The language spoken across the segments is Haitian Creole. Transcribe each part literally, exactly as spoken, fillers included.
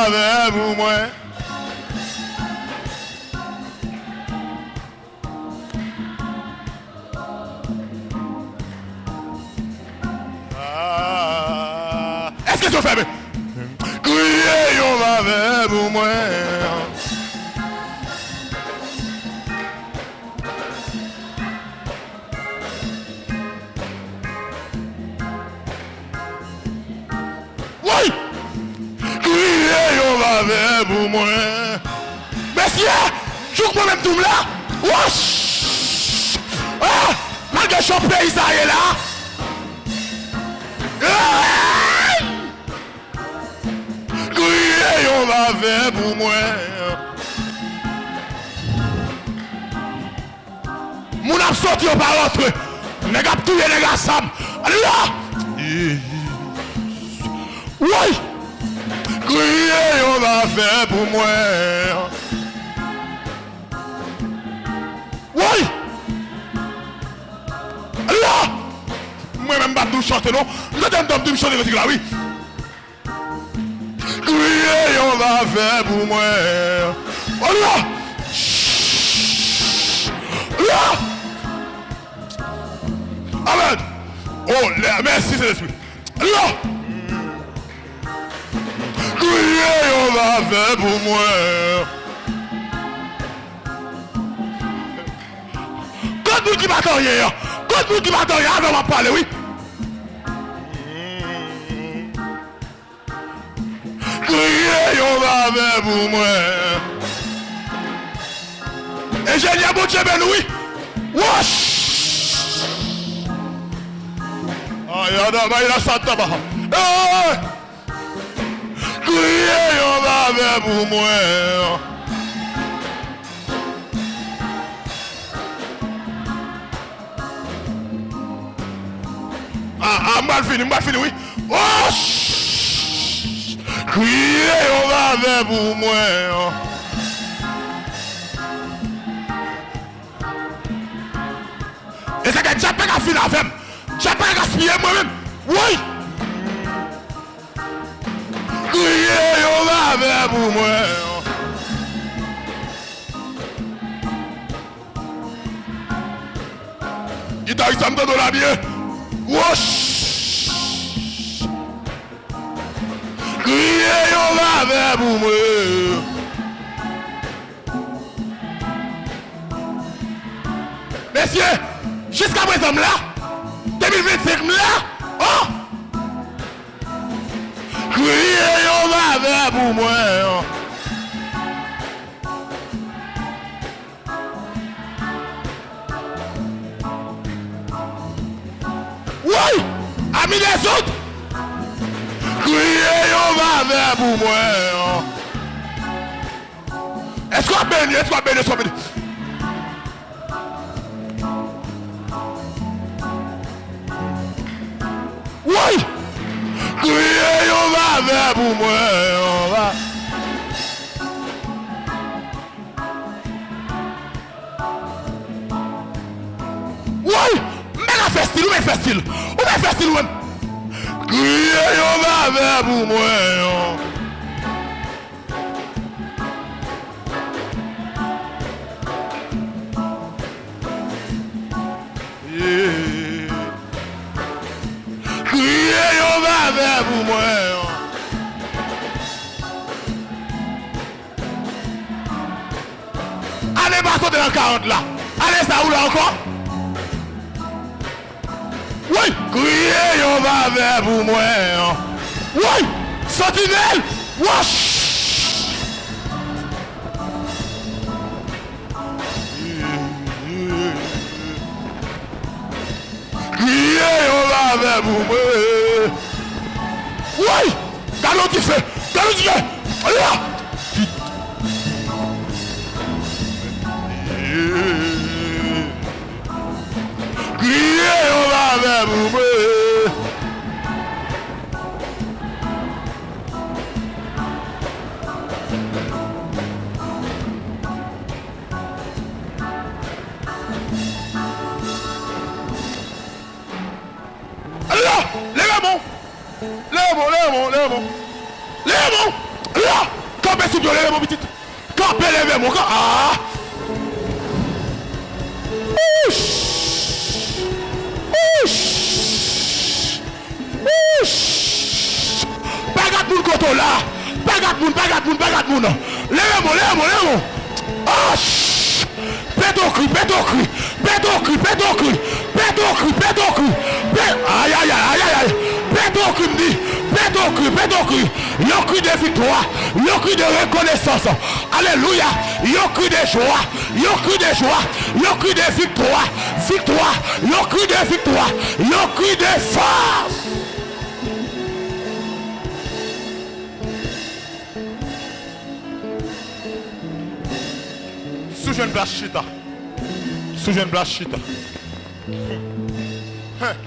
Avè pou mwen. Ah, èske zye w fèmen? Kriye yon favè pou mwen. Woy! Kriye yon favè pou mwen. Mesye, jouk mwen menm tou m la. Woch! Ah! Malgre jan peyi sa ye la. Hey! Kriye yon favè pou mwen. Moun ap soti, yo pa rantre. Nèg ap touye nèg a zam. La! Woy! Kriye yon favè pou mwen. Woy! La! Mwen menm m pa t dwe chante non. M tande m di m chante kantik la wi. Kriye yon favè pou mwen. Olya! Olya! Amèn! Oh, lè, mèsi Sentespri. Olya! Kriye yon favè pou mwen. Kot moun ki pa t anyen an? Kot moun ki pa t anyen? Avè m ap pale wi. Kriye yon favè pou mwen. Enjenyè, Bondye beni w wi. Woch! Ayada bayla sataba. Eh! Kriye yon favè pou mwen. Ah, ah, m pral fini, m pral fini wi. Oh! Kriye yon favè pou mwen. E sa ke dyab pa ka fin avè m. Dyab pa ka gaspiye mwen menm. Woy! Kriye yon favè pou mwen. Gitaris la, m tande w la byen. Woch! Kriye yon favè pou mwen. Mesye, jiska prezan m la, de mil vennsenk m la, oh! Kriye yon favè pou mwen. Woy! Ami dezòd! Kriye yon favè pou mwen. Èske w ap beni? Èske w ap beni? Èske w ap beni? Woy! Kriye yon favè pou mwen, yon fa-, woy! M pa ka fè stil, ou mèt fè stil. Ou mèt fè stil ou menm. Kriye yon favè pou mwen, yon. Kriye yon favè pou mwen. Ale pa sot nan karant la. Ale sa ou la ankò. Woy! Kriye yon favè pou mwen. Woy! Santinèl! Woch! Kriye yon favè pou mwen. Woy! Gade yon dife! Gade yon dife! Aya! Kriye yon favè pou mwen. Alelouya! Leve men w! Leve men w, leve men w, leve men w! Leve men w! Alelouya! Kanpe sou pye w, leve men w pitit. Kanpe, leve men w. Kan-, ah! Ouch! Ouch! Ouch! Pa gad moun kote w la. Pa gad moun, pa gad moun, pa gad moun. Leve men w, leve men w, leve men w. Ouch! Pete w kri, pete w kri, pete w kri, pete w kri, pete w kri, pete w kri, pe-, ayayay, ayayay, pete w kri, m di, pete w kri, pete w kri, yon kri de viktwa, yon kri de rekonesans, alelouya, yon kri de jwa, yon kri de jwa, yon kri de viktwa, viktwa, yon kri de viktwa, yon kri de fòs. Si w jwenn plas chita. Si w jwenn plas chita. Hen.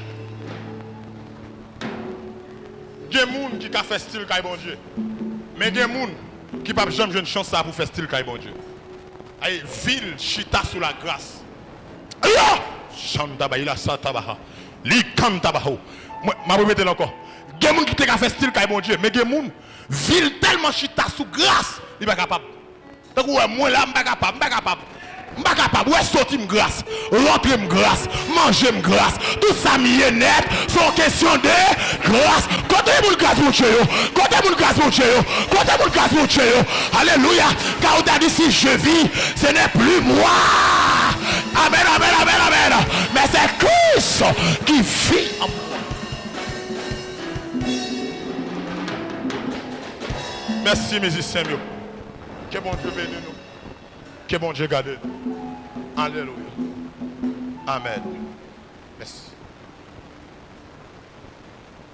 Gen moun ki ka fè stil kay Bondye. Men gen moun ki p ap janm jwenn chans sa pou fè stil kay Bondye. Ay, vi l chita sou lagras. Aya! Shantabayila satabaha. Likantabaho. Mwen, m ap repete l ankò. Gen moun ki te ka fè stil kay Bondye, men gen moun, vi l tèlman chita sou gras, li pa kapab. Tankou w wè mwen la, m pa kapab, m pa kapab. M pa kapab. Wè soti m gras, rantre m gras, manje m gras. Tout sa m ye nèt, se yon kesyon de gras. Kote moun gras Bondye yo? Kote moun gras Bondye yo? Kote moun gras Bondye yo? Alelouya. Car il a dit, si je vis, ce n'est plus moi. Amen, amen, amen, amen. Mais c'est Christ qui vit en moi. Mèsi, mizisyen m yo. Ke Bondye beni nou. Ke Bondye gade nou. Alelouya. Amèn. Mèsi.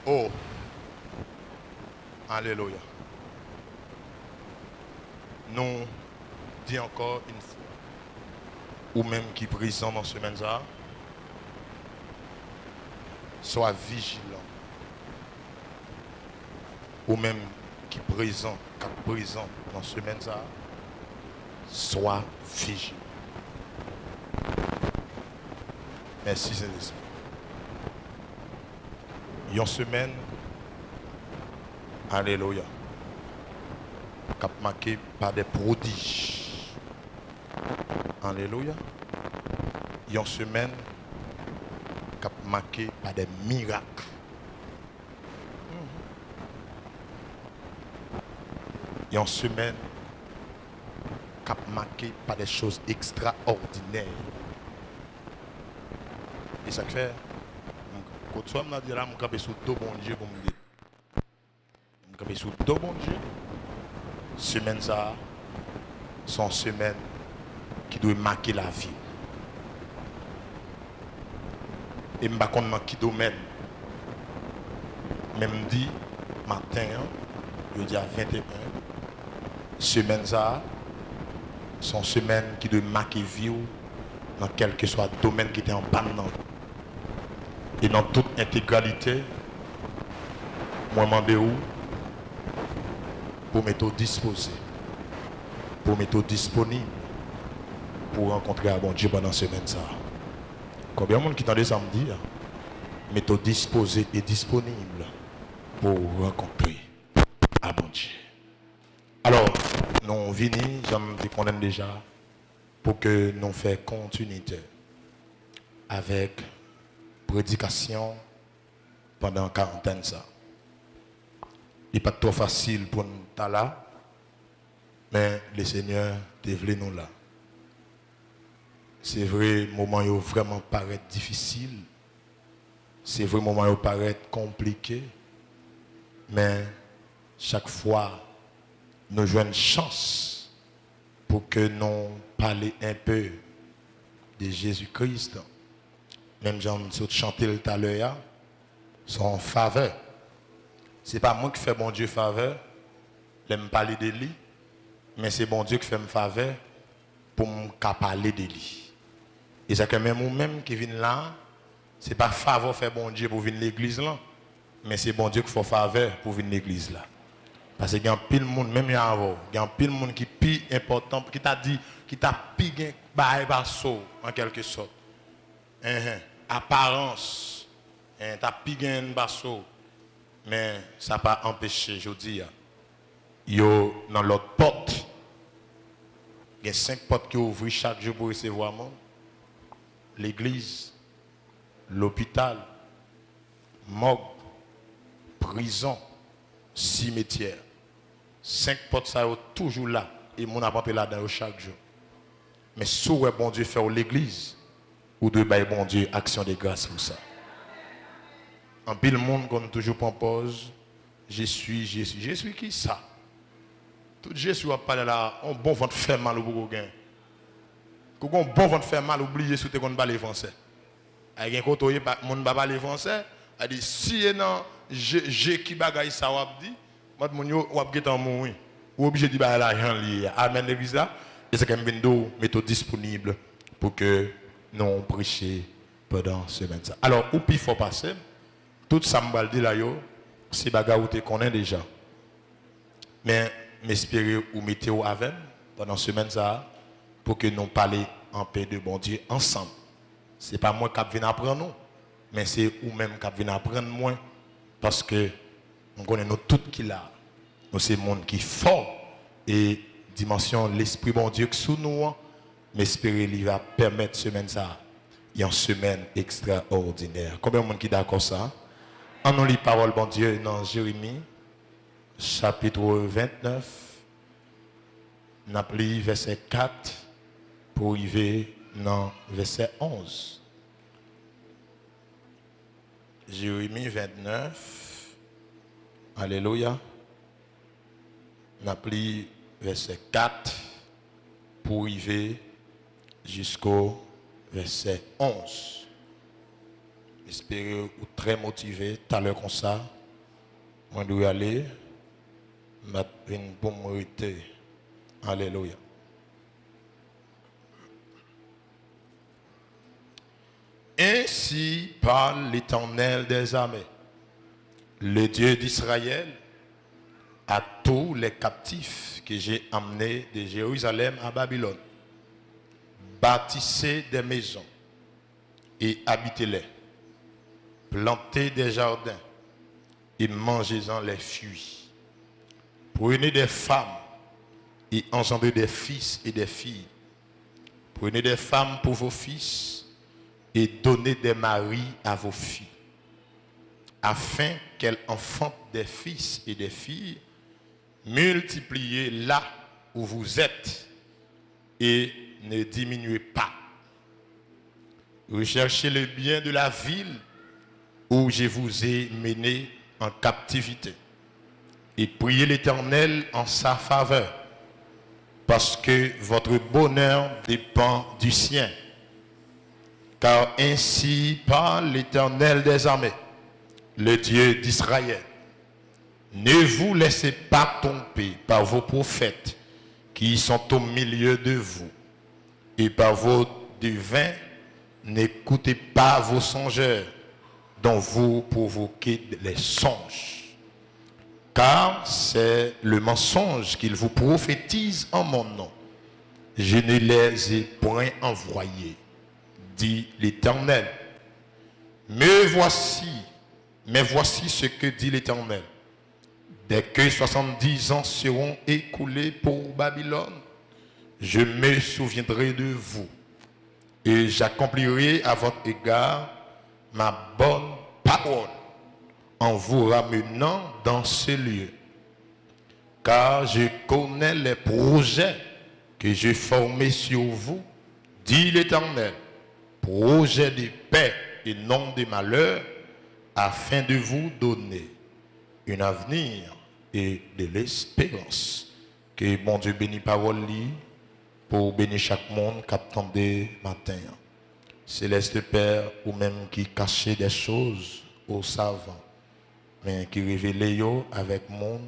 Oh. Alelouya. Nou di ankò yon fwa, ou menm ki prezan nan semèn sa a, swa vijilan. Ou menm ki prezan, k ap prezan nan semèn sa a, swa vijilan. Mèsi, Sentespri. Yon semèn, alelouya, k ap make pa de pwodij. Alelouya. Yon semèn k ap make pa de mirak. Yon semèn k ap make pa de choz ekstraòdinè. E sa k fè, m, kot swa m nan di la, m kanpe sou do Bondye pou m di. M kanpe sou do Bondye. Semèn sa a, se yon semèn ki dwe make lavi w. E m pa konn nan ki domèn. Men m di, maten an, jodi a venteyen, semèn sa a, se yon semèn ki dwe make vi w nan kèlkeswa domèn ki te an pàn nan. E nan tout entegralite, mwen mande w pou w mete w dispoze, pou w mete w disponib pou w rankontre a Bondye pandan semèn sa a. Konbyen moun ki tande sa m di a? Mete w dispoze e disponib pou w rankontre a Bondye. Alò, nou vini, jan m te konnen deja, pou ke nou fè kontinite avèk predikasyon pandan karantèn sa. Li pa t twò fasil pou n ta la, men Lesenyè te vle nou la. Se vre, moman yo vrèman parèt difisil. Se vre, moman yo parèt konplike. Men chak fwa nou jwenn chans pou ke nou pale enpe de Jezi Kris, menm jan m sot chante l talè a, se yon favè. Se pa mwen ki fè Bondye favè lè m pale de li, men se Bondye ki fè m favè pou m ka pale de li. E sa ke menm ou menm ki vin la a, se pa favè w fè Bondye pou w vin legliz lan, men se Bondye ki fè w favè pou w vin legliz la. Paske gen anpil moun, menm jan avè w, gen anpil moun ki pi enpòtan, ki ta di, ki ta pi gen bagay pase w, an kèlkesòt. Enhen, aparans, en, ta pi gen pase w. Men sa pa anpeche jodi a Yo nan lòt pòt. Gen senk pòt ki ouvri chak jou pou resevwa moun. Legliz, lopital, mòg, prizon, simetyè. Senk pòt sa yo toujou la, e moun ap antre ladan yo chak jou. Men si w wè Bondye fè w legliz, ou dwe bay Bondye aksyon de gras pou sa. Anpil moun konn toujou pran pòz, "Je suis, je suis." Je suis kisa? Tout je suis w ap pale la, yon bon vant fè mal ou poko gen. Kou gen yon bon vant fè mal, ou bliye si w te konn pale fransè. Ay gen kote w ye, pa, moun pa pale fransè, a di, si e nan je, je ki bagay sa w ap di, mòd moun yo, w ap gentan mouri. Ou oblije di bagay la jan l ye a. Amèn, legliz la. E se ke m vin di w, mete w disponib pou ke nou preche pandan semèn sa. Alò, ou pi fò pase m. Tout sa m pral di la yo, se bagay ou te konnen deja. Men, m espere ou mete w avè m pandan semèn sa a, pou ke nou pale anpè de Bondye ansanm. Se pa mwen k ap vin aprann ou, men se ou menm k ap vin aprann mwen, paske m konnen nou tout ki la, nou se moun ki fò, e dimansyon Lespri Bondye k sou nou an, m espere li va pèmèt semèn sa a yon semèn ekstraòdinè. Konbyen moun ki dakò sa? Ann nou li pawòl Bondye nan Jeremi, chapit ventnèf, n ap li vèsè kat pou rive nan vèsè onz. Jeremi ventnèf, alelouya. N ap li vèsè kat pou rive jisko vèsè onz. M espere ou trè motive. Talè konsa, mwen dwe ale. M ap vin pou m rete. Alelouya. Ainsi parle l'Éternel des armées, le Dieu d'Israël, à tous les captifs que j'ai amenés de Jérusalem à Babylone. Bâtissez des maisons et habitez-les. Plantez des jardins et mangez-en les fruits. Prenez des femmes et engendrez des fils et des filles. Prenez des femmes pour vos fils et donnez des maris à vos filles, afin qu'elles enfantent des fils et des filles. Multipliez là où vous êtes et ne diminuez pas. Recherchez le bien de la ville où je vous ai mené en captivité, et priez l'Éternel en sa faveur, parce que votre bonheur dépend du sien. Car ainsi parle l'Éternel des armées, le Dieu d'Israël. Ne vous laissez pas tromper par vos prophètes qui sont au milieu de vous, et par vos devins, n'écoutez pas vos songeurs dont vous provoquez les songes. Car c'est le mensonge qu'ils vous prophétisent en mon nom. Je ne les ai point envoyés, dit l'Éternel. Me voici, mais voici ce que dit l'Éternel. Dès que soixante-dix ans seront écoulés pour Babylone, je me souviendrai de vous, et j'accomplirai à votre égard ma bonne parole en vous ramenant dans ce lieu. Car je connais les projets que j'ai formés sur vous, dit l'Éternel, projets de paix et non de malheur, afin de vous donner un avenir et de l'espérance. Ke Bondye beni pawòl li, pou beni chak moun k ap tande maten an. Seleste Pè, ou menm ki kache des choses aux savants, men ki revele yo avèk moun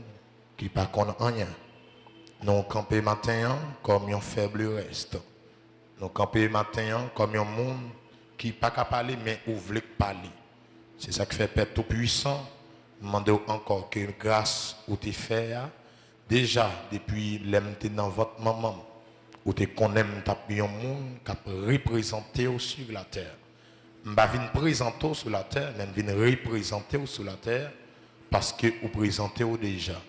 ki pa konn anyen. Nou kanpe maten an kòm yon fèb rès. Nou kanpe maten an kòm yon moun ki pa ka pale, men ou vle k pale. Se sa k fè, Pè Toupuisan, m mande w ankò ke gras ou te fè a, deja depi lè m te nan vant manman m, ou te konnen m t ap yon moun k ap reprezante w sou latè. M pa vin prezante w sou latè, men m vin reprezante w sou latè, paske ou prezante w deja.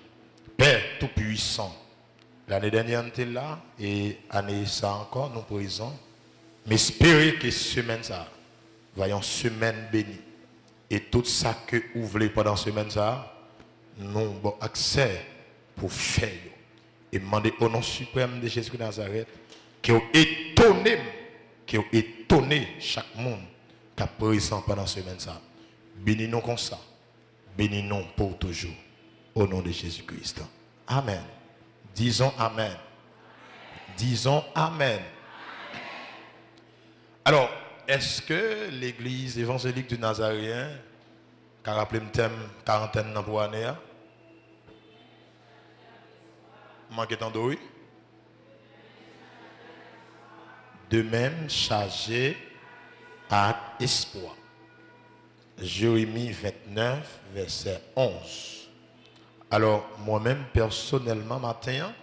Pè Toupwisan, lane dènyè n te la, e ane sa ankò nou prezan. M espere ke semèn sa a va yon semèn beni. E tout sa ke ou vle pandan semèn sa a, nou ba w aksè pou w fè yo. E m mande o non siprèm de Jezikri Nazarèt, ke w etone m, ke w etone chak moun k ap prezan pandan semèn sa a. Beni nou konsa. Beni nou pou toujou. O non de Jezi Kris. Amèn. Dizon amèn. Dizon amèn. Alò, èske Legliz Evanjelik di Nazareyen ka raple m tèm karantèn nan pou ane a? M manke tande w, wi. Demen m chaje ak espwa. Jeremi vennèf, vèsè onz. Alò, mwen menm, pèsonèlman, maten an,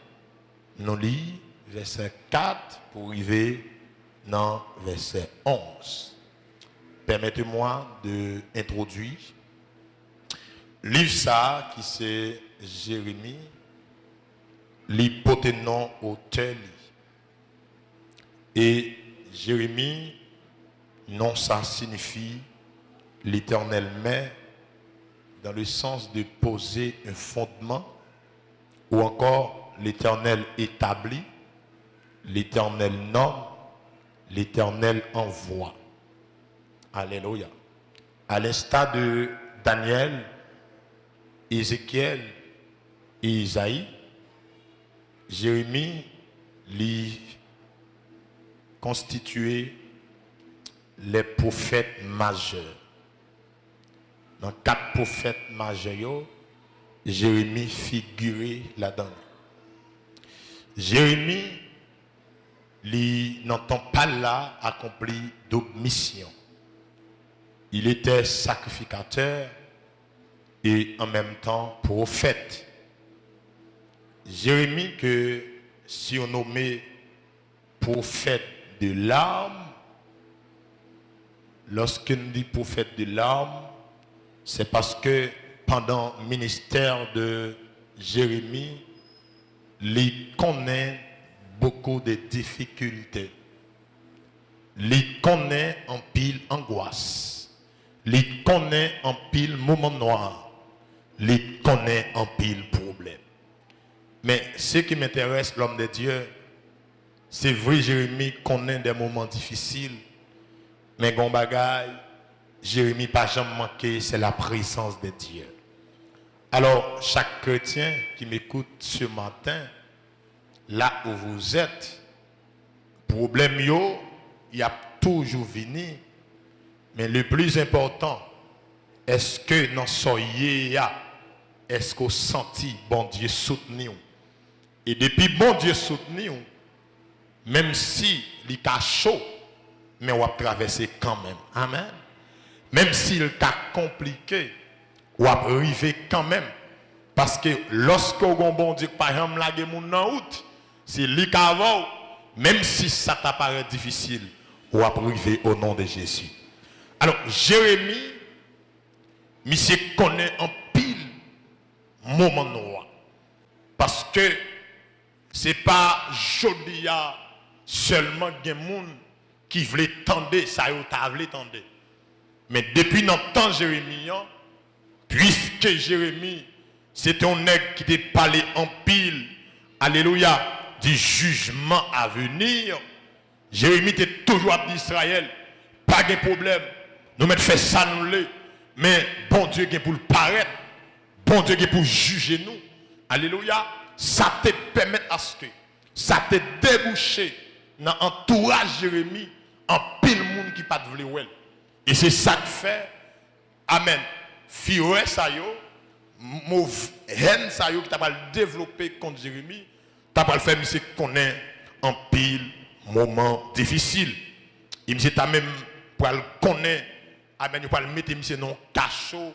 nou li vèsè kat pou rive nan vèsè onz. Permettez-moi de introduire liv sa a ki se Jeremi, li pote non otè li. E Jeremi, non sa siyifi Letènèl mè, dans le sens de poser un fondement, ou encore Letènèl établit, Letènèl nomme, Letènèl envoie. Alelouya. À l'instar de Daniel, Ézéchiel et Isaïe, Jeremi, li konstitye les prophètes majeurs. Nan kat pwofèt majè yo, Jeremi figire ladan yo. Jeremi, li, nan tan pa l la, akonpli doub misyon. Il était sacrificateur et en même temps prophète. Jeremi ke sirnome pwofèt de larm. Lòske n di pwofèt de larm, se paske pandan ministè de Jeremi, li konnen beaucoup de difficultés. Li konnen anpil angwas. Li konnen anpil moman nwa. Li konnen anpil pwoblèm. Men, ce qui m'intéresse, l'homme de Dieu, se vre Jeremi konnen de moman difisil, men gon bagay Jeremi pa janm manke, c'est la présence de Dieu. Alors, chaque chrétien qui m'écoute ce matin, là où vous êtes, pwoblèm yo, y ap toujou vini, men le plus important, èske nan sa w ye a, èske w santi Bondye soutni w? E depi Bondye soutni w, menm si li ka cho, men w ap travèse kanmenm. Amèn. Menm si l ka konplike, w ap rive kanmenm. Paske lòske w gon Bondye k pa janm lage moun nan wout, se li k avè w, menm si sa ta parèt difisil, w ap rive o non de Jezi. Alò, Jeremi, misye konnen anpil moman nwa. Paske se pa jodi a sèlman gen moun ki vle tande sa yo ta vle tande. Men depi nan tan Jeremi an, piske Jeremi se te yon nèg ki te pale anpil, alelouya, di jijman a veni, Jeremi te toujou ap di Izrayèl, pa gen pwoblèm, nou mèt fè sa nou vle, men Bondye gen pou l parèt, Bondye gen pou jije nou. Alelouya! Sa te pèmèt aske, sa te debouche nan antouraj Jeremi, anpil moun ki pa t vle wè l. E se sa k fè, amèn, firè sa yo, mov hèn sa yo ki ta pral devlope kont Jeremi, ta pral fè misye konnen anpil moman difisil. E misye ta menm pral konnen, amèn, yo pral mete misye nan yon kacho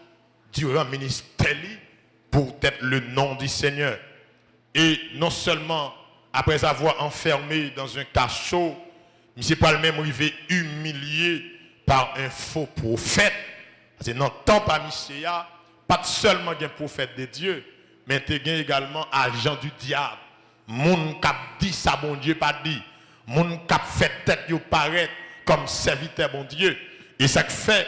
diran ministè li, pour tèt le nom du Seigneur. Et non seulement, après avoir enfermé dans un cachot, misye pral menm rive imilye par un faux prophète. Paske nan tan pa misye a, pa t sèlman gen pwofèt de Dye, Men te gen egalman ajan di dyab, moun k ap di sa Bondye pa di, moun k ap fè tèt yo parèt kòm sèvitè Bondye. E sa k fè,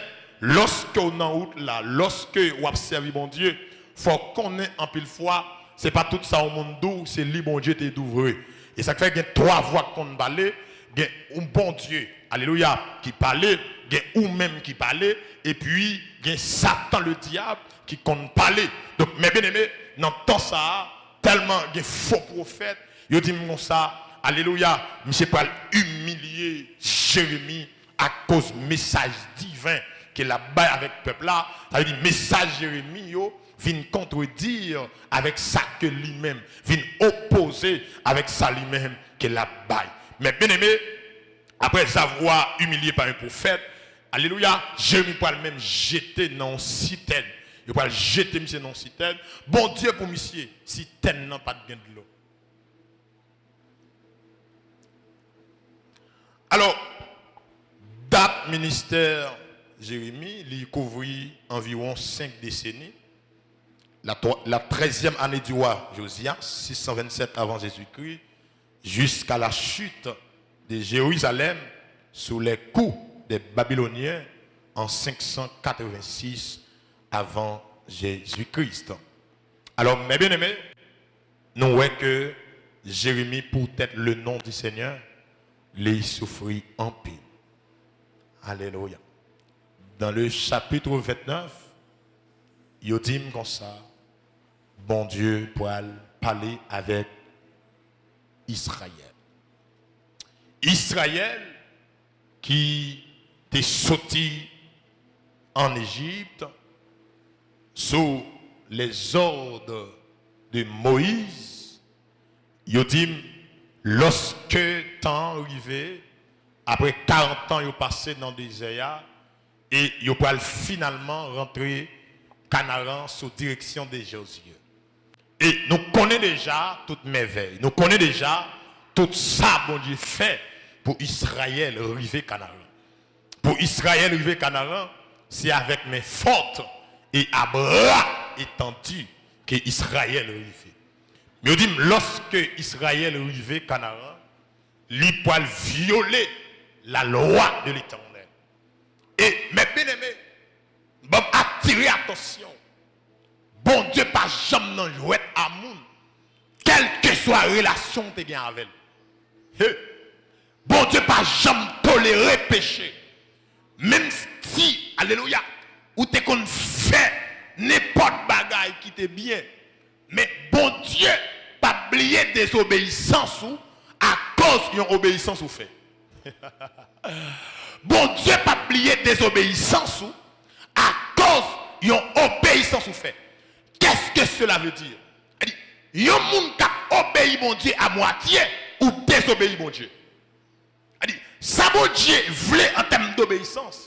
lòske w nan wout la, lòske w ap sèvi Bondye, fò w konnen anpil fwa, se pa tout sa yon moun di w, se li Bondye te di w vre. E sa k fè gen twa vwa k konn pale, gen yon Bondye, alelouya, ki pale, gen ou menm ki pale, epi gen Satan le dyab ki konn pale. Donk, men byeneme, nan tan sa a, tèlman gen fo pwofèt, yo di m konsa, alelouya, misye pral imilye Jeremi akoz mesaj diven ke l ap bay avèk pèp la. Sa vle di, mesaj Jeremi yo vin kontredi avèk sa ke li menm, vin opoze avèk sa li menm ke l ap bay. Men byeneme, après avoir humilié par un prophète, alelouya, Jeremi pral menm jete nan yon sitèn. Yo pral jete misye nan yon sitèn. Bondye pou misye, sitèn nan pa t gen dlo. Alò, dat ministè Jeremi, li kouvri anviwon senk deseni. La, twa- la treizième année du roi Josias, six cent vingt-sept avant Jésus-Christ, jusqu'à la chute de Jérusalem sous les coups des Babyloniens en cinq cent quatre-vingt-six avant Jésus-Christ. Alò, mes bien-aimés, nou wè ke Jeremi, poutèt le non di Senyè, li soufri anpil. Alelouya. Dans le chapitre vingt-neuf, yo di m konsa, Bondye pral pale avèk Izrayèl. Izrayèl ki te soti an Ejip sou lèzòd de Moyiz, yo di m, lòske tan an rive, apre karant tan yo pase nan dezè a, e yo pral finalman rantre Kanaran sou direksyon de Jozye. E nou konnen deja tout mèvèy. Nou konnen deja tout sa Bondye fè pou Izrayèl rive Kanaran. Pou Izrayèl rive Kanaran, se avèk men fòt e a bra etandi ke Izrayèl rive. Men yo di m, lòske Izrayèl rive Kanaran, li pral vyole la lwa de Letènèl. E, mes bien-aimés, ban m atire atansyon. Bondye pa janm nan jwèt a moun, kèlkeswa relasyon w te gen avè l. He! Bondye pa janm tolere peche. Menm si, alelouya, ou te konn fè nenpòt bagay ki te byen, men Bondye p ap bliye dezobeyisans ou akoz yon obeyisans ou fè. Bondye p ap bliye dezobeyisans ou akoz yon obeyisans ou fè. Qu'est-ce que cela veut dire? Sa di, yon moun k ap obeyi Bondye a mwatye, ou dezobeyi Bondye. Sa di, sa Bondye vle an tèm dobeyisans,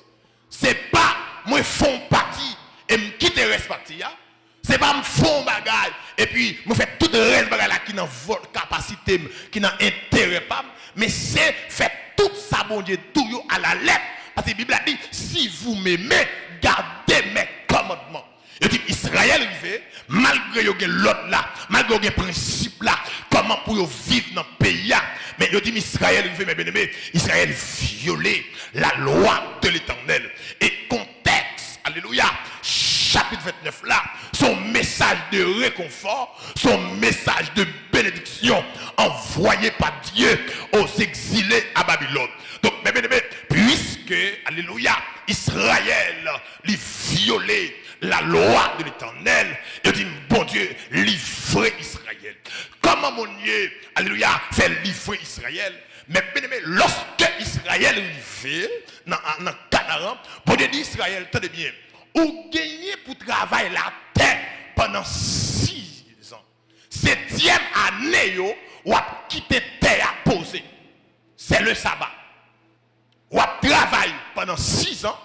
se pa mwen fè yon pati e m kite rès pati a. Se pa m fè yon bagay epi mwen fè tout rès bagay la ki nan vòl kapasite m, ki nan enterè pa m, men se fè tout sa Bondye di w yo alalèt. Paske Bib la di, si vous m'aimez, gardez mes commandements. Yo di m Izrayèl rive, malgre yo gen lòd la, malgre yo gen prensip la, kòman pou yo viv nan peyi a. Men yo di m Izrayèl rive, mes bien-aimés, Izrayèl vyole la lwa de Letènèl. E kontèks, alelouya, chapit vennèf la, se yon mesaj de rekonfò, se yon mesaj de benediksyon envoyé par Dieu aux exilés à Babylone. Donk, mes bien-aimés, puisque, alelouya, Izrayèl li vyole la lwa de Letènèl, yo di m Bondye livre Izrayèl. Kòman Bondye, alelouya, fè livre Izrayèl? Mes bien-aimés, lòske Izrayèl rive nan, nan Kanaran, Bondye di Izrayèl, tande byen, ou genyen pou travay latè pandan sizan. Setyèm ane yo, w ap kite tè a poze. C'est le sabbat. W ap travay pandan sizan,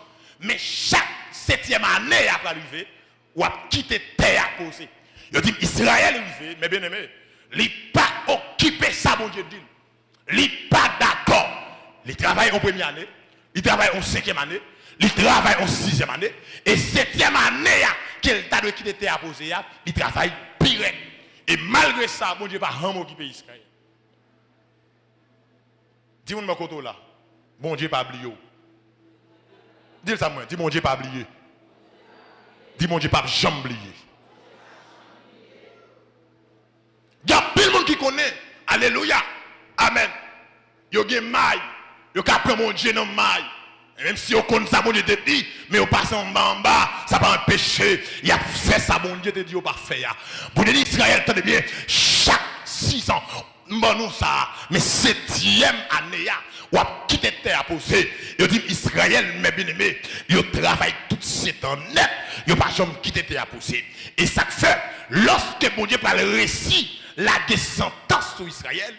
men chak setyèm ane a pral rive, w ap kite tè a poze. Yo di m Izrayèl rive, mes bien-aimés, li pa okipe sa Bondye di l. Li pa dakò. Li travay yon premye ane, li travay yon senkyèm ane, li travay yon sizyèm ane, e setyèm ane a ke l ta dwe kite tè a poze a, li travay pi dirèk. E malgre sa, Bondye pa janm okipe Izrayèl. Di moun bò kote w la, Bondye pa bliye w. Di l sa mwen, di Bondye pa bliye. Di Bondye p ap janm bliye. Gen anpil moun ki konnen, alelouya, amèn, yo gen may, yo ka pran Bondye nan may. E menm si yo konn sa Bondye te di, men yo pase anba anba, sa pa anpeche y ap fè sa Bondye te di yo pa fè a. Bondye di Izrayèl, tande byen, chak sizan, m ban nou sa, men setyèm ane a, w ap kite tè a poze. Yo di m, Izrayèl, men byeneme, yo travay tout setan nèt, yo pa janm kite tè a poze. E sa k fè, lòske Bondye pral resi lage santans sou Izrayèl,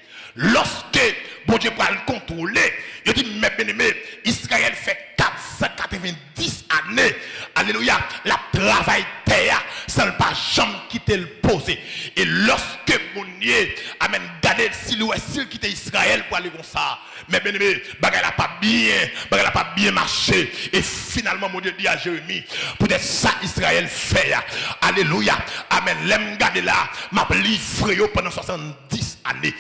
lòske Bondye pral kontwole, yo di, men byeneme, Izrayèl fè kat san katrevenndis ane, alelouya, l ap travay tè a san l pa janm kite l poze. E lòske Bondye, amèn, gade l, si l wè, si l kite Izrayèl pou ale konsa, men byeneme, bagay la p ap byen, bagay la p ap byen mache. E finalman, Bondye di a Jeremi, poutèt sa Izrayèl fè a, alelouya, amèn, lè m gade la, m ap livre yo pandan swasanndis ane.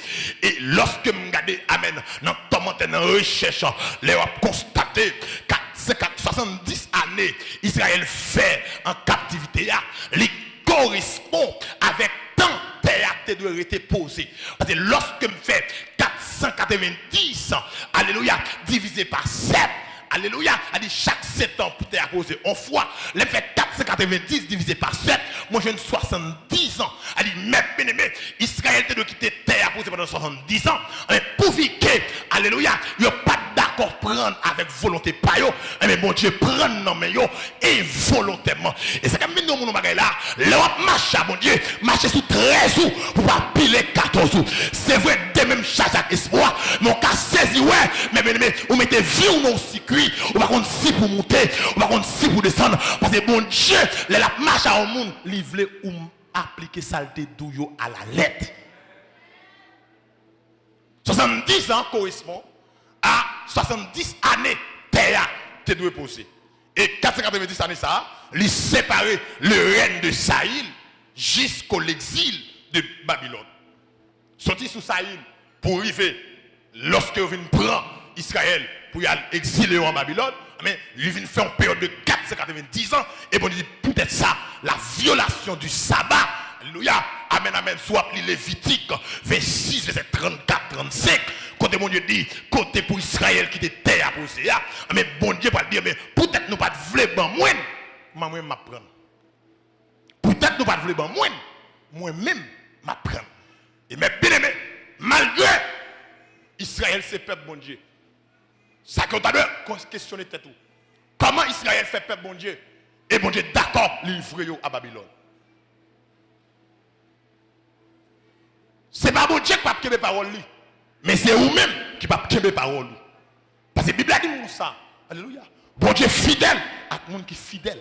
E lòske m gade, amèn, nan kòmantè, nan rechèch, lè w ap konstate kat, se kat, swasanndis ane Izrayèl fè an kaptivite a, li korespon avèk tan tè a te dwe rete poze. Paske lòske m fè kat san katrevenndis, alelouya, divize pa sèt, alelouya, sa di chak sèt an pou tè a poze yon fwa. Lè m fè kat san katrevenndis divize pa sèt, mwen jwenn swasanndis an. Sa di, men byeneme, Izrayèl te dwe kite tè a poze pandan swasanndis an. Men pouvi ke, alelouya, yo pa t dakò pran avèk volonte pa yo, enben Bondye pran nan men yo envolontèman. E sa k ap vin di yon moun yon bagay la, lè w ap mache a Bondye, mache sou trèz ou pou pa pile katòz ou. Se vre, de men m chaje ak espwa, men w ka sezi wè, men byeneme, ou mete vi w nan yon sikwi, ou pa konn si pou moute, ou pa konn si pou desann, paske Bondye, lè l ap mache a yon moun, li vle ou aplike sa l te di w yo alalèt. Swasanndis an korespon a swasanndis ane tè a te dwe poze. E kat san katrevenndis ane sa a, li separe le règne de Sayil jusqu'au l'exil de Babylone. Soti sou Sayil pou rive lòske yo vin pran Izrayèl pou y al egzile yo an Babilòn, men li vin fè yon peryòd de kat san katrevenndis an, e Bondye di, poutèt sa, la violation du sabbat, alelouya, amèn, amèn, si w ap li Levitik vennsis, vèsè trannkat, trannsenk, kote Bondye di, kote pou Izrayèl kite tè a poze a, men Bondye pral di, men poutèt nou pa t vle ban mwen l, ban mwen m ap pran l. Poutèt nou pa t vle ban mwen l, mwen menm, m ap pran l. E men byeneme, malgre Izrayèl se pèp Bondye, sa ke w ta dwe kon-, kesyone tèt ou. Kòman Izrayèl fè pèp Bondye, e Bondye dakò livre yo a Babilòn? Se pa Bondye k p ap kenbe pawòl li, men se ou menm ki p ap kenbe pawòl ou. Paske Bib la di nou konsa, alelouya, Bondye fidèl ak moun ki fidèl.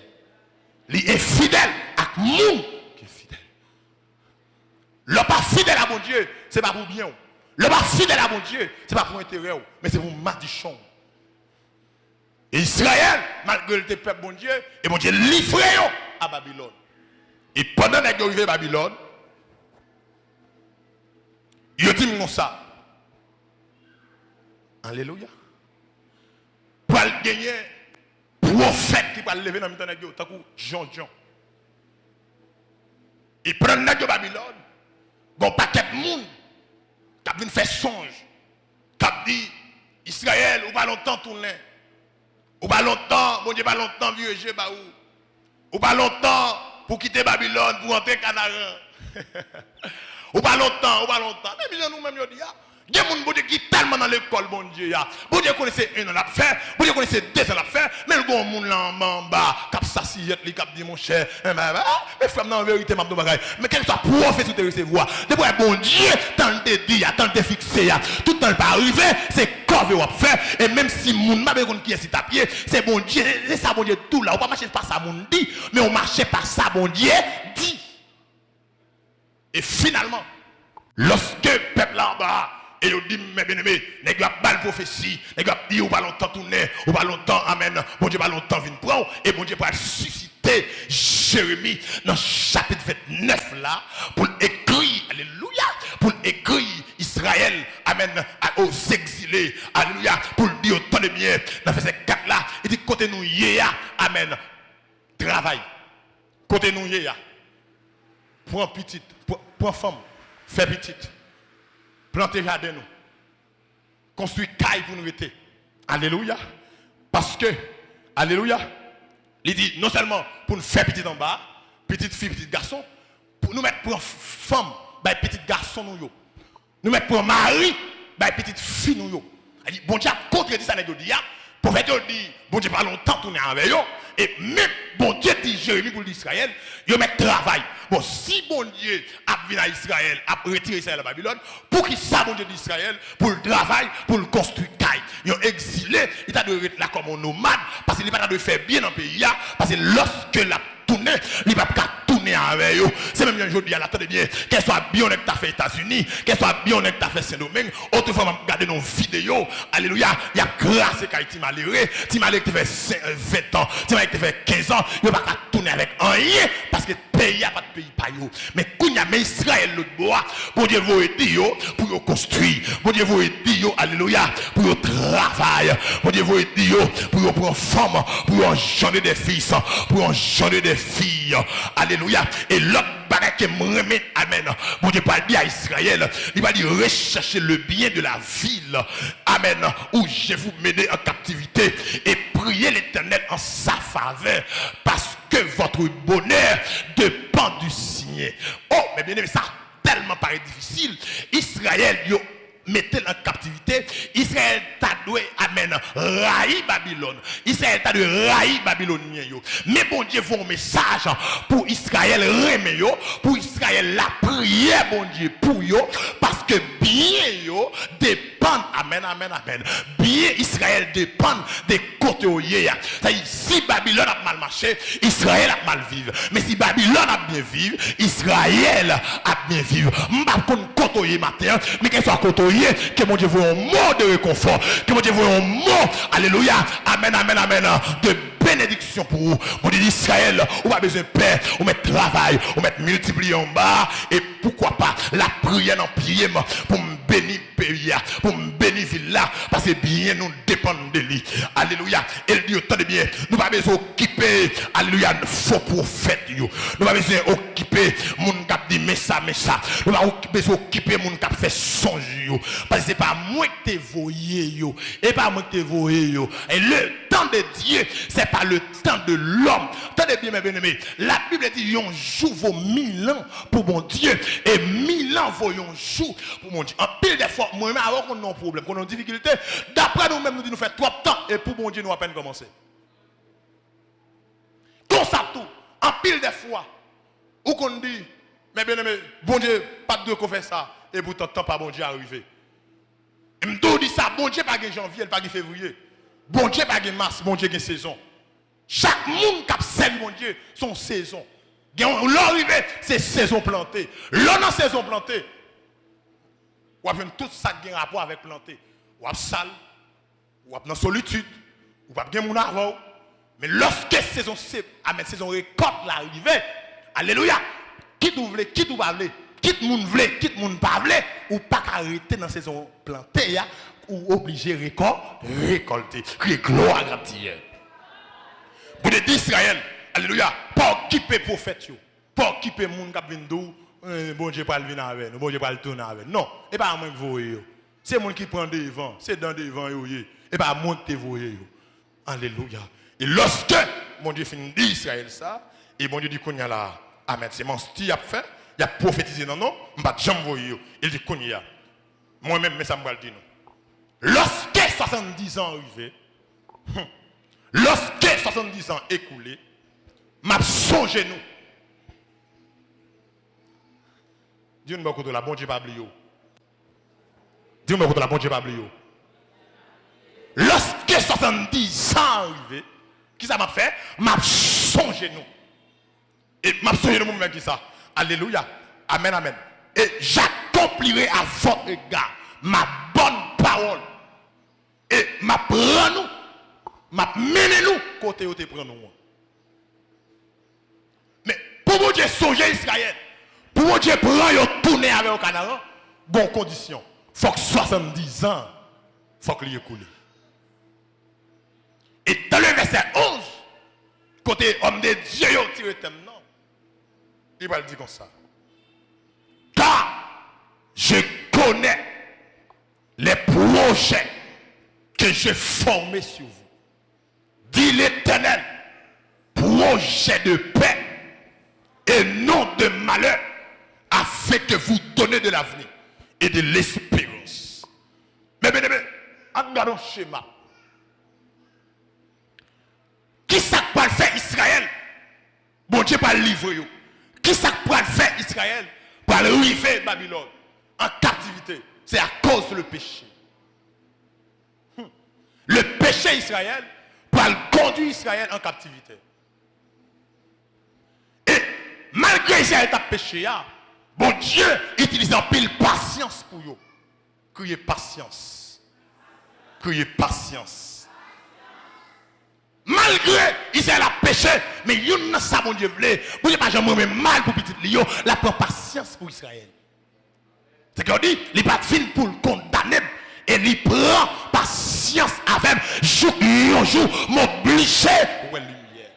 Li enfidèl ak moun ki enfidèl. Lè w pa fidèl a Bondye, se pa pou byen w. Lè w pa fidèl a Bondye, se pa pou enterè w, men se pou madichon w. E Izrayèl, malgre l te pèp Bondye, e Bondye livre yo a Babilòn. E pandan nèg yo rive Babilòn, yo di m konsa, alelouya, pral genyen pwofèt ki pral leve nan mitan nèg yo, tankou John John. E pandan nèg yo Babilòn, gen yon pakèt moun k ap vin fè sonj, k ap di, Izrayèl, ou pa lontan tounen. Ou pa lontan, Bondye pa lontan vire je ba ou. Ou pa lontan pou kite Babilòn, pou antre Kanaran. Ou pa lontan, ou pa lontan. Men jan nou menm yo di a, gen moun Bondye ki tèlman nan lekòl Bondye a. Bondye konnen se en an l ap fè, Bondye konnen se de zan l ap fè, men l gen yon moun la anba anba k ap sasiyèt li, k ap di, monchè, men frè m nan, an verite, m ap di w bagay. Men kèlkeswa pwofesi w te resevwa, depi w wè Bondye, tan l te di a, tan l te fikse a, tout tan l pa rive, se kòve w ap fè. E menm si moun pa bezwen konn kiyès li t ap ye, se Bondye, se sa Bondye di w la. Ou pa mache pa sa moun di, men ou mache pa sa Bondye di. E finalman, lòske pèp la anba a, e yo di m, men byeneme, nèg yo ap ba l pwofesi, nèg yo ap di, ou pa lontan tounen, ou pa lontan, amèn, Bondye pa lontan vin pran w, e Bondye pral sisite mande Jeremi nan chapit vennèf la pou l ekri, alelouya, pou l ekri Izrayèl, amèn, a, aux exilés, alelouya, pou l di yo, tande byen, nan vèsè kat la, li di, kote nou ye a, amèn, travay. Kote nou ye a, pran pitit, pran, pran fanm, fè pitit, plante jaden nou. Konstwi kay pou n rete. Alelouya. Paske, alelouya, li di non sèlman pou n fè pitit anba, pitit fi, pitit gason, pou nou mèt pran fanm, bay pitit gason nou yo. Nou mèt pran mari, bay pitit fi nou yo. Li di, Bondye ap kontredi sa nèg yo di a. Pwofèt yo di, Bondye pa lontan tounen avè yo. E men Bondye di Jeremi pou l di Izrayèl, yo mèt travay. Bon, si Bondye ap vin a Izrayèl, ap retire Izrayèl a Babilòn, poukisa Bondye di Izrayèl pou l travay, pou l konstwi kay? Yon egzile, li ta dwe ret la kòm yon nomad, paske li pa ta dwe fè byen nan peyi a, paske lòske l ap tounen, li p ap ka tounen avè yo. Se menm jan jodi a la, tande byen, kèswa byen yon nèg ta fè Etazini, kèswa byen yon nèg ta fè Sendomeng, otrefwa m ap gade nan yon videyo, alelouya, y ap kraze kay ti malere, ti malere ki te fè sen, ven tan, ti malere ki te fè kenz an, yo pa ka tounen avèk anyen, paske peyi a pa t peyi pa yo. Men kounye a, men Izrayèl lòt bò a, Bondye voye di yo pou yo konstwi. Bondye voye di yo, alelouya, pou yo travay. Bondye voye di yo pou yo pran fanm, pou yo anjandre des fils, pou yo anjandre des filles. Alelouya. E lòt bagay ke m renmen, amèn, Bondye pral di a Izrayèl, li pral di, recherchez le bien de la ville, amèn, où je vous menais en captivité, et priez l'Éternel en sa faveur, parce que votre bonheur dépend du sien. Oh, mes bien-aimés, sa tèlman parèt difisil. Izrayèl, yo mete l an kaptivite. Izrayèl ta dwe, amèn, rayi Babilòn. Izrayèl ta dwe rayi Babilonyen yo. Men Bondye voye yon mesaj pou Izrayèl renmen yo, pou Izrayèl lapriyè Bondye pou yo, paske byen yo depann, amèn, amèn, amèn. Byen Izrayèl depann de kote w ye a. Sa di, si Babilòn ap mal mache, Izrayèl ap mal viv. Men si Babilòn ap byen viv, Izrayèl ap byen viv. M pa konn kote w ye maten an, men kèlkeswa kote w ye, ke Bondye voye yon mo de rekonfò, ke Bondye voye yon mo, alelouya, amèn, amèn, amèn, de benediksyon pou ou. Bondye di, Izrayèl, ou pa bezwen pè, ou mèt travay, ou mèt miltipliye anba a, e poukwa pa, lapriyè nan pye m pou m beni peyi a, pou m beni vil la, paske byen nou depann de li. Alelouya. E l di yo, tande byen, nou pa bezwen okipe, alelouya, fo pwofèt yo. Nou pa bezwen okipe moun k ap di men sa, men sa. Nou pa ok-, bezwen okipe moun k ap fè sonj yo. Paske se pa mwen ki te voye yo. E pa mwen ki te voye yo. Et le temps de Dieu, c'est pas le temps de l'homme. Tande byen, mes bien-aimés. La Bible di, yon jou vo mil an pou Bondye, e mil an vo yon jou pou Bondye. Anpil de fwa, mwen menm avè w konn nan yon pwoblèm, konn nan yon difikilte, daprè nou menm, nou di nou fè twòp tan, e pou Bondye, nou apèn kòmanse. Konsa tou, anpil de fwa, ou konn di, mes bien-aimés, Bondye pa t dwe ko fè sa, e poutan tan pa Bondye a rive. E m tou di sa, Bondye pa gen janvye, li pa gen fevriye. Bondye pa gen mas, Bondye gen sezon. Chak moun k ap sèvi Bondye, se yon sezon. Gen yon, lè w rive, se sezon plante. Lè w nan sezon plante, w ap jwenn tout sa k gen rapò avèk plante. W ap sal, w ap nan solitid, ou p ap gen moun avè w. Men lòske sezon se, amèn, sezon rekòt la rive, alelouya, kit ou vle, kit ou pa vle, kit moun vle, kit moun pa vle, ou pa ka rete nan sezon plante a, ou oblije rekò-, rekòlte. Kriye glwa a Dye. Bondye di Izrayèl, alelouya, pa okipe pwofèt yo, pa okipe moun k ap vin di w, eh, Bondye pral vin avè nou, Bondye pral tounen avè nou. Non, e pa mwen k voye yo. Se moun ki pran devan, se dan devan yo ye. E pa mwen ki te voye yo. Alelouya. E lòske Bondye fin di Izrayèl sa, e Bondye di kounye a la, amèn, se manti y ap fè, y ap pwofetize nan non m, m pa t janm voye yo. E l di kounye a, mwen menm, men sa m pral di nou. Lòske swasanndiz an rive, hmm, lòske swasanndiz an ekoule, m ap sonje nou. Di yon bò kote w la, Bondye pa bliye w. Di yon bò kote w la, Bondye pa bliye w. Lòske swasanndiz an rive, kisa m ap fè? M ap sonje nou. E m ap sonje nou pou m fè kisa? Alelouya. Amèn, amèn. Et j'accomplirai à votre égard ma bonne parole. E m ap pran nou, m ap mennen nou kote yo te pran nou an. Bondye sonje Izrayèl, pou Bondye pran yo tounen avè yo Kanaran, gon kondisyon. Fòk swasanndizan, fòk li ekoule. E dans le verset onze, kote òm de Dye yo tire tèm nan, li pral di konsa: Car je connais les projets que j'ai formés sur vous, dit l'Éternel, projets de paix et non de malheur, afin que vous donner de l'avenir et de l'espérance. Men byeneme, ann gade yon chema. Kisa k pral fè Izrayèl? Bondye pral livre yo. Kisa k pral fè Izrayèl pral rive Babilòn an kaptivite? Se akoz le peche. Hmm. Le peche Izrayèl pral kondui Izrayèl an kaptivite. E malgre Izrayèl t ap peche a, Bondye itilize anpil pasyans pou yo. Kriye pasyans. Kriye pasyans. Malgre Izrayèl ap peche, men youn nan sa Bondye vle, Bondye pa janm renmen mal pou pitit li yo, l ap pran pasyans pou Izrayèl. Se ke yo di, li pa t vin pou l kondane m, e li pran pasyans avè m, jouk yon jou m oblije wè limyè.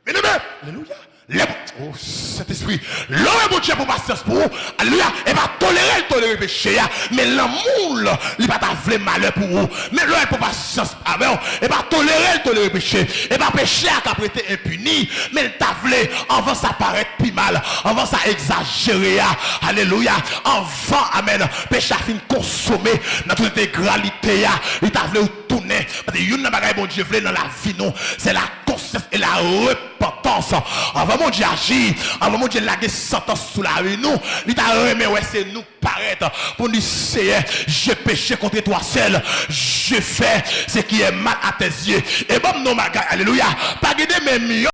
Byeneme, alelouya. Lè, o Sentespri, lè w wè Bondye pran pasyans pou ou, alelouya, e pa tolere l tolere peche a, men lanmou l, li pa ta vle malè pou ou. Men lè w wè l pran pasyans avè w, e pa tolere l tolere peche, e pa peche a k ap rete enpini, men l ta vle, anvan sa parèt pi mal, anvan sa egzajere a, alelouya, anvan, amèn, peche a fin konsome nan tout entegralite a, li ta vle ou tounen. Paske youn nan bagay Bondye vle nan lavi nou, se la konsyans e la repantans. Anvan Bondye aji, anvan Bondye lage santans sou lavi nou, li ta renmen wè se nou parèt pou n di, Seyè, j'ai péché contre toi seul, j'ai fait ce qui est mal à tes yeux. E ban m non bagay, alelouya. Pa gen de menm yo